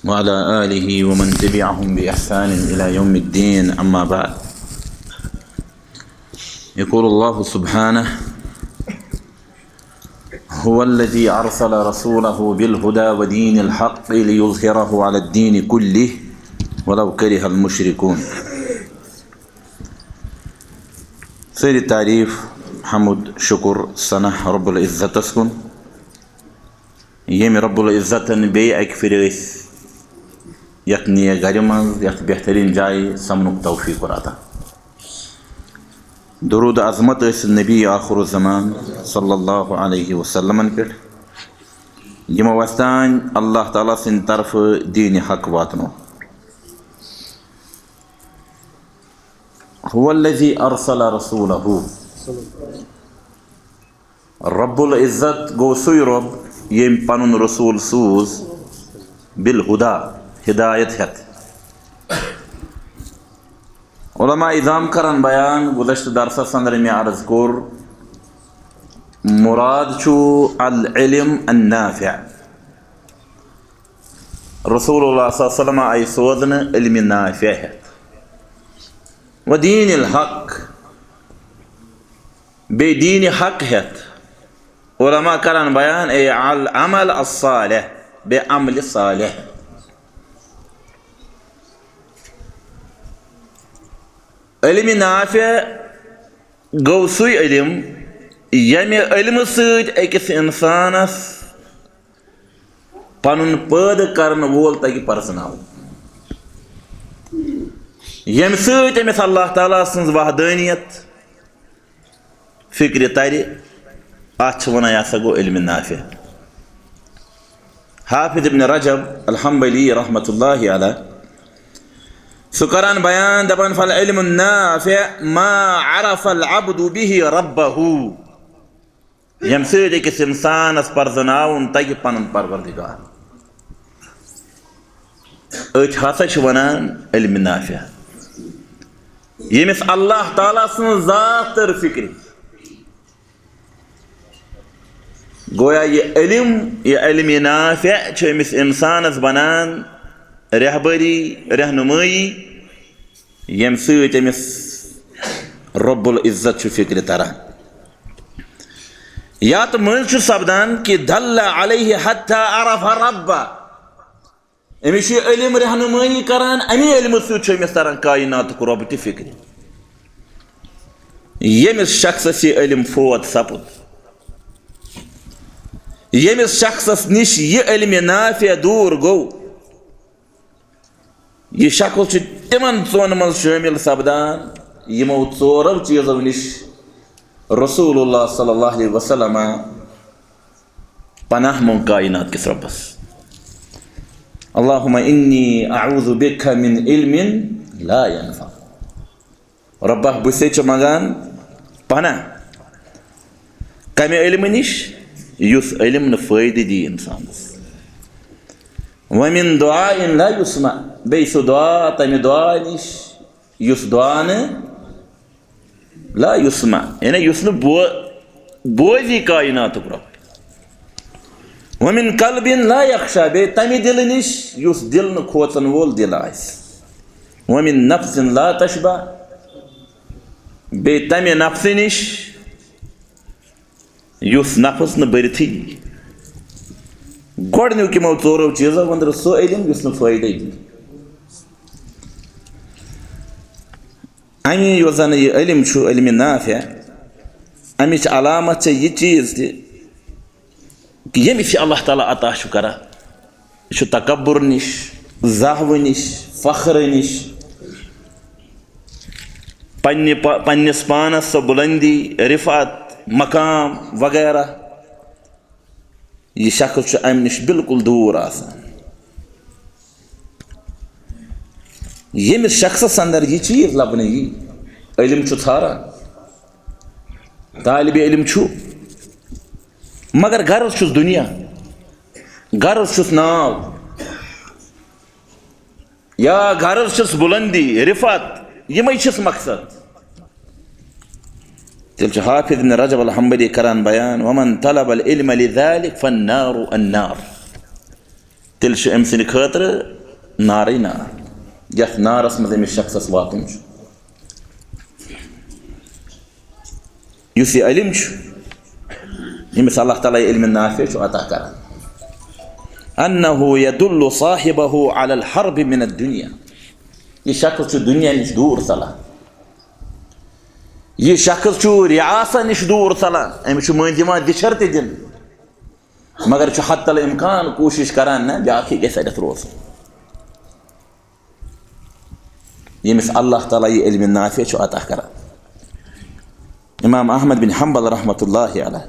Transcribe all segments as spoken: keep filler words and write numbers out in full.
وعلى آله ومن تبعهم بإحسان إلى يوم الدين، أما بعد. يقول الله سبحانه: هو الذي أرسل رسوله بالهدى ودين الحق ليظهره على الدين كله ولو كره المشركون. سٲری تعریٖف، حمد، شُکُر، ثنا رب العزتس کُن، ییٚمۍ رب العزتن بیٚیہِ اَکہِ پھِرِ أسۍ یَتھ نیک گرِ منٛز، یَتھ بہتریٖن جایہِ سَمنُک توفیٖق کوٚر عطا۔ درود عظمت ٲسِن نبی آخر الزمان صلی اللہ علیہ وسلمن پٮ۪ٹھ، یِمو اَسہِ تام اللہ تعالیٰ سٕنٛدِ طرفہٕ دیٖنِ حق واتنو۔ هو الذي أرسل رسوله۔ رب العزت گوٚو سُے رب، ییٚمۍ پنُن رسول سوٗز بالہدیٰ، ہدایت ہٮ۪تھ۔ علماء عظام کران بیان، گُذشتہٕ درسس اندر مےٚ عرض کوٚر، مراد چھُ العلم النافع۔ رسول اللہ صلی اللہ علیہ وسلم آیہِ سوزنہٕ علمِ نافع ہٮ۪تھ، و دین الحق، بیٚیہِ دیٖنِ حق ہٮ۪تھ۔ علماء کران بیان، اے العمل الصالح، بیٚیہِ عملِ صالح۔ علمِ نافع گوٚو سُے علم، ییٚمہِ علمہٕ سۭتۍ أکِس اِنسانَس پنُن پٲدٕ کرن وول تگہِ پرزناوُن، ییٚمہِ سۭتۍ أمِس اللہ تعالیٰ سٕنٛز وحدانیت فکرِ ترِ۔ اتھ چھِ ونان، یہِ ہسا گوٚو علمِ نافع۔ حافظ ابن رجب الحنبلی رحمۃ اللہ علیہ، سُہ کران بیان، دپان، فالعلم النافع ما عرف العبد به ربه۔ ییٚمہِ سۭتۍ أکِس اِنسانَس پرزناوُن تَگہِ پَنُن پروردگار۔ أتھۍ ہسا چھِ وَنان علمِ نافع، ییٚمِس اللہ تعالیٰ سٕنٛز ذات تٔر فِکرِ۔ گویا یہِ علم، یہِ علمِ نافع چھُ أمِس اِنسانَس بَنان رہبری، رہنمٲیی، ییٚمہِ سۭتۍ أمِس رب العزت چھُ فِکرِ تران۔ یتھ منٛز چھُ سپدان کہِ دل علیہ حتی عرف ربہ۔ أمِس چھُ یہِ علم رہنمٲیی کران، اَمی علمہٕ سۭتۍ چھُ أمِس تران کائناتُک رب تہِ فِکرِ۔ ییٚمِس شخصس یہِ علم فوت سپُد، ییٚمِس شخصس نِش یہِ علمِ نافع دوٗر گوٚو، یہِ شخص چھُ تِمن ژۄن منٛز شٲمِل سپدان، یِمو ژورو چیٖزو نِش رسول اللہ صلی اللہ علیہ وسلم پناہ منٛگ کائنات کِس رۄبس۔ اللہم انی اعوذ بک من علم لا ینفع۔ رۄبا، بہٕ چھُسے ژےٚ منٛگان پناہ کمہِ علمہٕ نِش، یُس علم نہٕ فٲیدٕ دی انسانس۔ ومن دعاء لا یسمع، بیٚیہِ سُہ دعا، تمہِ دعا نِش یُس دعا نہٕ لا یسمع، یعنی یُس نہٕ بو-، بوزی کائناتُک رۄب۔ ومن قلب لا یخشع، بیٚیہِ تمہِ دِلہٕ نِش یُس دِل نہٕ کھوژن وول دِل آسہِ۔ ومن نفس لا تشبع، بیٚیہِ تمہِ نفسہٕ نِش یُس نفس نہٕ بٔرِتھٕے یی۔ گۄڈٕنیُک یِمو ژورو چیٖزو أنٛدرٕ سُہ علم یُس نہٕ فٲیدَے دی۔ اَمی یُس زَن یہِ علم چھُ، علمِ نافع، اَمِچ علامت چھےٚ یہِ چیٖز تہِ کہِ ییٚمِس یہِ اللہ تعالیٰ عطا چھُ کران، یہِ چھُ تکبر نِش، زہوٕ نِش، فخر نِش، پننہِ پا-، پننِس پانس سۄ بُلندی، رفعت، مقام وغیرہ، یہِ شخص چھُ امہِ نِش بالکل دوٗر آسان۔ ییٚمِس شخصس اندر یہِ چیٖز لبنہٕ یی، علم چھُ ژھاران، طالب علم چھُ، مگر غرض چھُس دُنیا، غرض چھُس ناو، یا غرض چھُس بُلندی، رفعت، یِمے چھِس مقصد۔ تیٚلہِ چھُ حافظ ابن رجب الحنبلی کران بیان، ومن طلب العلم لذلك فالنار النار۔ تیٚلہِ چھُ أمۍ سٕنٛدِ خٲطرٕ نارٕے نار، یَتھ نارَس منٛز أمِس شخصَس واتُن چھُ۔ یُس یہِ علم چھُ، ییٚمِس اللہ تعالیٰ یہِ علم نافع چھُ عطا کران، انہ یدل صاحبہ علی الحرب من الدنیا، یہِ شخص چھُ دُنیا نِش دوٗر ژلان، یہِ شخص چھُ رِیاسہ نِش دوٗر ژلان، أمِس چھُ مٔنٛزۍ یِوان دِچھر تہِ دِنہٕ، مگر چھُ حتی الامکان کوٗشِش کران، نہ، بیٛاکھٕے گژھِ اَتٮ۪تھ روزُن۔ ییٚمِس اللہ تعالیٰ یہِ علم نافع چھُ عطا کران۔ امام احمد بن حنبل رحمۃ اللہ علیہ،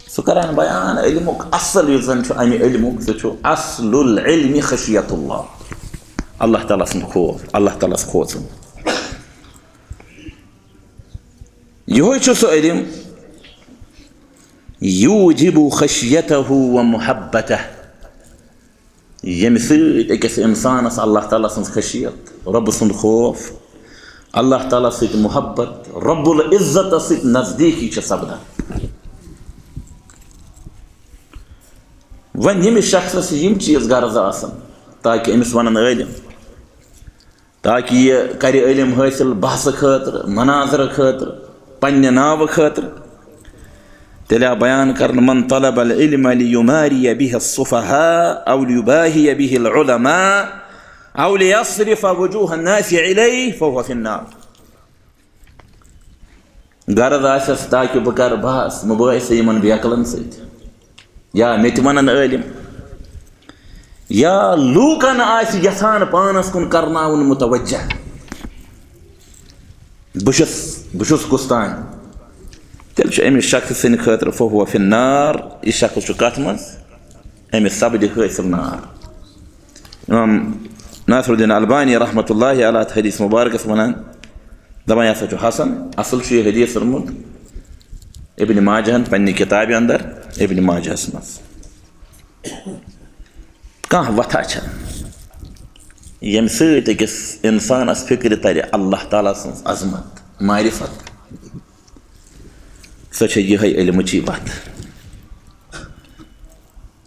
سُہ کران بیان علمُک اصل یُس زن چھُ، امہِ علمُک سُہ چھُ اصل العلم خشیت اللہ، اللہ تعالیٰ سُنٛد خوف، اللہ تعالیٰ ہس کھوژُن۔ یِہوٚے چھُ سُہ علم یوجب خشیتہ و محبتہ، ییٚمہِ سۭتۍ أکِس اِنسانَس اللہ تعالیٰ سٕنٛز خشیت، رۄبہٕ سُنٛد خوف، اللہ تعالیٰ سۭتۍ محبت، رب العزتَس سۭتۍ نزدیٖکی چھِ سپدان۔ وۄنۍ ییٚمِس شخصَس یِم چیٖز غرض آسَن، تاکہِ أمِس وَنَن عٲلِم، تاکہِ یہِ کَرِ علم حٲصِل بحثہٕ خٲطرٕ، مناظرٕ خٲطرٕ، پننہِ ناوٕ خٲطرٕ۔ تیٚلہِ آو بیان کرنہٕ، من طلب العلم لیماری به السفهاء او لیباهی به العلماء او لیصرف وجوه الناس الیہ فهو فی النار۔ غرض آسٮ۪س تاکہِ بہٕ کرٕ بحث مباحثہٕ یِمن بیکلن سۭتۍ، یا مےٚ تہِ ونن عٲلم، یا لوٗکن آسہِ یژھان پانس کُن کرناوُن متوجہ، بہٕ چھُس، بہٕ چھُس کُس تام، تیٚلہِ چھُ أمِس شخص سٕنٛدِ خٲطرٕ فہو فی النار، یہِ شخص چھُ کتھ منٛز؟ أمِس سپدِ حٲصِل نار۔ امام ناصر الدین البانی رحمۃ اللہ علیہ اتھ حدیث مبارکس ونان، دپان، یہِ ہسا چھُ حسن، اصل چھُ یہِ حدیث روٚٹمُت ابن ماجہن پننہِ کتابہِ اندر، ابن ماجہس منٛز۔ کانٛہہ وتھا چھےٚ، ییٚمہِ سۭتۍ أکِس اِنسانَس فِکرِ تَرِ اللہ تعالیٰ سٕنٛز عظمت، معرفت۔ سۄ چھےٚ یِہوٚے علمٕچی وَتھ۔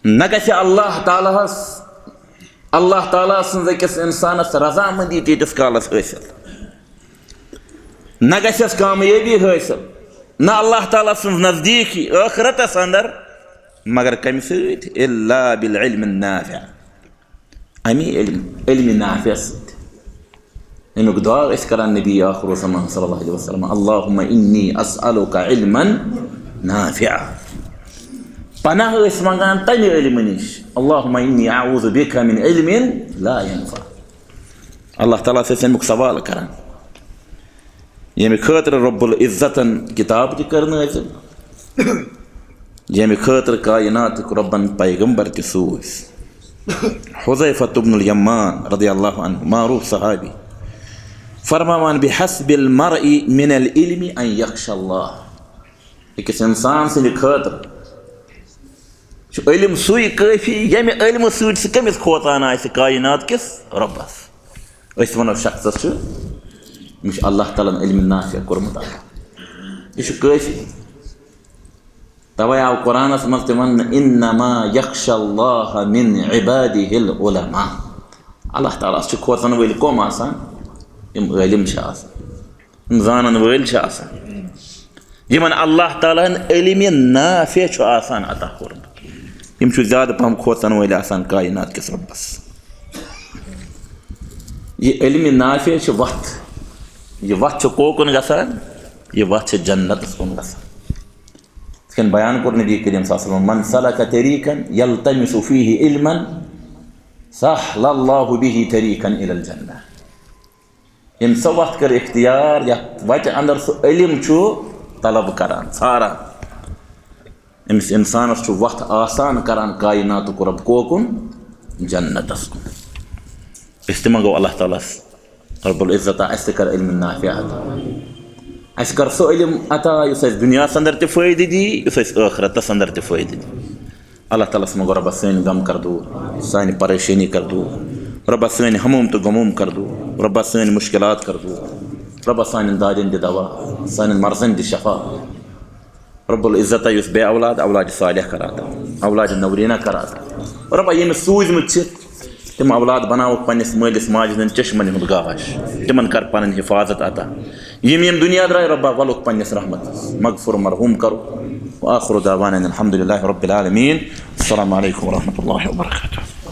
نہ گژھِ اللہ تعالیٰ ہَس، اللہ تعالیٰ سٕنٛز أکِس اِنسانَس رضامندی تیٖتِس کالَس حٲصِل۔ نہ گژھٮ۪س کامیٲبی حٲصِل، نہ اللہ تعالیٰ سٕنٛز نزدیٖکی ٲخرتس اندر، مگر کمہِ سۭتۍ؟ الا بالعلم النافع، امی علم، علم نافع سۭتۍ۔ امیُک دعا ٲسۍ کران نبی آخر الزمان صلی اللہ علیہ وسلم، اللہم انی اسألک علما نافعا۔ پناہ ٲسۍ منگان تمہِ علمہٕ نِش، اللہم انی اعوذ بک من علم لا ینفع۔ اللہ تعالیٰ چھِ اَسہِ اَمیُک سوال کران، ییٚمہِ خٲطرٕ رب العزتن کِتاب تہِ کٔر نٲزِل، ییٚمہِ خٲطرٕ کائناتُک ربن پیغمبر تہِ سوٗز۔ حذیفہ ابن الیمان رضی اللہ عنہ، معروف صحابی، فرماوان، بحسب المرء من العلم ان یخش اللہ۔ أکِس اِنسان سٕنٛدِ خٲطرٕ چھُ علم سُے کٲفی، ییٚمہِ علمہٕ سۭتۍ سُہ کٔمِس کھوژان آسہِ؟ کائنات کِس رۄبَس۔ أسۍ وَنو شخصَس چھُ، أمِس چھُ اللہ تعالیٰ ہَن علم نافع کوٚرمُت عطا۔ یہِ چھُ کٲفی۔ تَوَے آو قرآنَس منٛز تہِ وَننہٕ، انما یخش اللہ من عبادہ العلماء۔ اللہ تعالیٰ ہَس چھِ کھوژَن وٲلۍ کٕم آسان؟ یِم عٲلِم چھِ آسان۔ یِم زانن وٲلۍ چھِ آسان، یِمن اللہ تعالیٰ ہن علم نافع چھُ آسان عطا کوٚرمُت، یِم چھِ زیادٕ پہم کھوژن وٲلۍ آسان کائنات کِس رۄبس۔ یہِ علم نافع چھِ وتھ، یہِ وتھ چھِ کوکُن گژھان؟ یہِ وتھ چھِ جنتس کُن گژھان۔ یِتھ کٔنۍ بیان کوٚر نبی کریم صلی اللہ علیہ وسلم، من سلک طریقا یلتمس فیہ علما سہل اللہ بہ طریقا الی الجنہ۔ ییٚمۍ سۄ وَتھ کٔر اختیار، یَتھ وَتہِ اَندر سُہ علم چھُ طلب کران، ژھاران، أمِس اِنسانَس چھُ وَتھ آسان کران کائناتُک رب کوکُن؟ جنتَس کُن۔ أسۍ تہِ منٛگو اللہ تعالیٰ ہَس رب العزت اَسہِ تہِ کر علم نافع عطا۔ اَسہِ کر سُہ علم عطا یُس اَسہِ دُنیاہَس اَندر تہِ فٲیدٕ دی، یُس اَسہِ ٲخرتَس اَندر تہِ فٲیدٕ دی۔ اللہ تعالیٰ ہَس منٛگو، رۄبہ سٲنۍ غم کر دوٗر، سانہِ پریشٲنی کر دوٗر، رۄبہ سٲنۍ ہموم تہٕ غموم کر دوٗر، رۄبہ سٲنۍ مُشکلات کر دوٗر، رۄبہ سانٮ۪ن دادٮ۪ن دِ دوا، سانٮ۪ن مرضن دِ شفا۔ رب العزتہ یُس بے اولاد، اولاد صالح کر عطا، اولاد نورینہ کر عطا۔ رۄبہ ییٚمِس سوٗزمٕتۍ چھِ، تِم اولاد بناوُکھ پننِس مٲلِس ماجہِ ہٕنٛدٮ۪ن چشمن ہُنٛد گاش، تِمن کر پنٕنۍ حفاظت عطا۔ یِم یِم دُنیا درٛاے، رۄبا ولُکھ پننِس رحمتس، مغفر مرحوم کرُکھ۔ وآخر دعوانا الحمد لله رب العالمين۔ السلام عليكم ورحمة الله وبركاته۔